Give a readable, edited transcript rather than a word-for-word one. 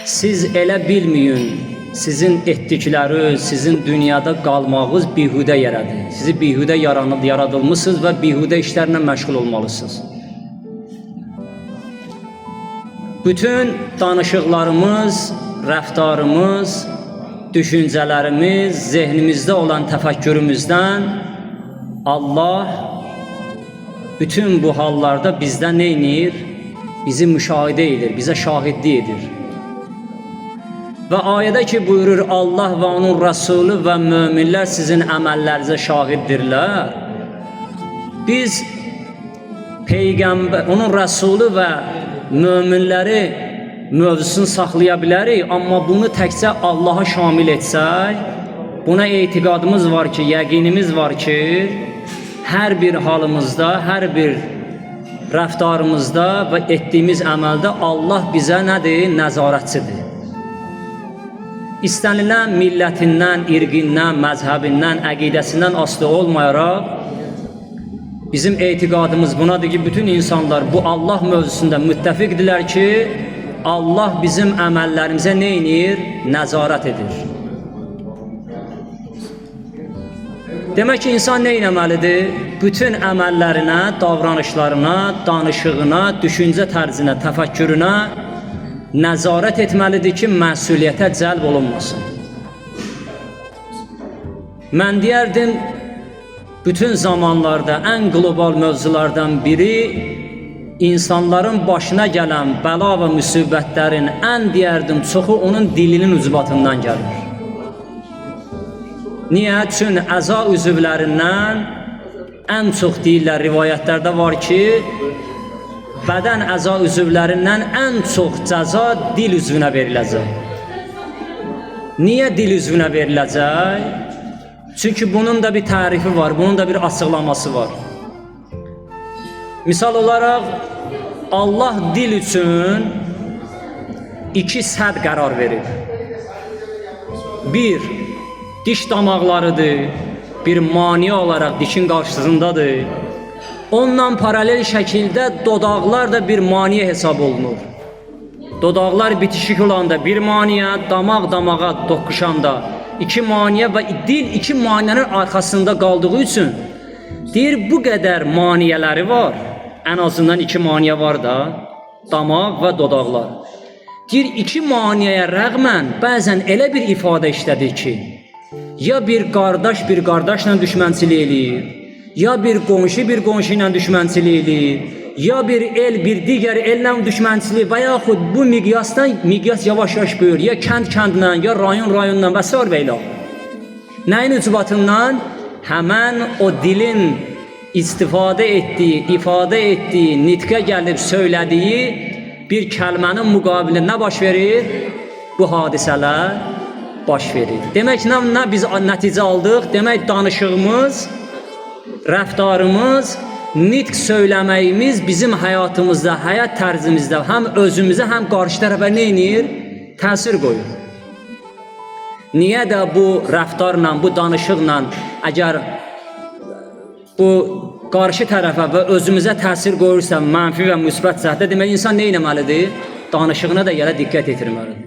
Siz elə bilməyin, sizin etdikləriniz, sizin dünyada qalmağınız bihudə yərədir. Sizi bihudə yaradılmısınız və bihudə işlərlə məşğul olmalısınız. Bütün danışıqlarımız, rəftarımız, düşüncələrimiz, zehnimizdə olan təfəkkürümüzdən Allah bütün bu hallarda bizdən nə edir? Bizi müşahidə edir, bizə şahidlik edir. Və ayədə ki buyurur Allah və onun Rəsulü və möminlər sizin əməllərinizə şahiddirlər. Biz peyğəmbər, onun Rəsulü və möminləri mövzusunu saxlaya bilərik, amma bunu təkcə Allaha şamil etsək, buna etiqadımız var ki, yəqinimiz var ki, hər bir halımızda, hər bir rəftarımızda və etdiyimiz əməldə Allah bizə nədir? Nəzarətçidir. İstənilən millətindən, irqindən, məzhəbindən, əqidəsindən asılı olmayaraq bizim etiqadımız bunadır ki, bütün insanlar bu Allah mövzusunda müttəfiqdirlər ki, Allah bizim əməllərimizə nə edir? Nəzarət edir. Demək ki, insan nə etməlidir? Bütün əməllərinə, davranışlarına, danışığına, düşüncə tərzinə, təfəkkürünə nəzarət etməlidir ki, məsuliyyətə cəlb olunmasın. Mən deyərdim, bütün zamanlarda ən qlobal mövzulardan biri insanların başına gələn bəla və müsibətlərin ən deyərdim çoxu onun dilinin ucbatından gəlir. Niyə? Çünki əza üzvlərindən ən çox deyirlər, rivayətlərdə var ki, bədən əza üzvlərindən ən çox cəza dil üzvünə veriləcək. Niyə dil üzvünə veriləcək? Çünki bunun da bir tərifi var, bunun da bir açıqlaması var. Misal olaraq, Allah dil üçün iki sədd qərar verib. Bir, diş damaqlarıdır, bir maneə olaraq dişin qarşısındadır. Onunla paralel şəkildə dodaqlar da bir maneə hesab olunur. Dodaqlar bitişik olanda bir maneə, damaq damağa toqquşanda iki maneə və dil iki maneənin arxasında qaldığı üçün deyir bu qədər maneələri var. Ən azından iki maneə var da, damaq və dodaqlar. Deyir iki maneəyə rəğmən bəzən elə bir ifadə işlədir ki, ya bir qardaş bir qardaşla düşmənçilik eləyir, ya bir qonşu bir qonşu ilə düşmənçilik eləyir, ya bir el bir digər ellə düşmənçilik və yaxud bu miqyasdan miqyas yavaş-yavaş böyür, ya kənd kəndlə, ya rayon rayonla və s. və ilə. Nəyin ucbatından? Həmən o dilin istifadə etdiyi, ifadə etdiyi, nitqə gəlib söylədiyi bir kəlmənin müqabilində nə baş verir? Bu hadisələr baş verir. Demək nə biz nəticə aldıq? Demək danışığımız, rəftarımız, nitq söyləməyimiz bizim həyatımızda, həyat tərzimizdə həm özümüzə, həm qarşı tərəfə nə edir? Təsir qoyur. Niyə də bu rəftarla, bu danışıqla əgər bu qarşı tərəfə və özümüzə təsir qoyursa mənfi və müsbət cəhətdə, demək insan nə etməlidir? Danışığına da yerə diqqət yetirməlidir.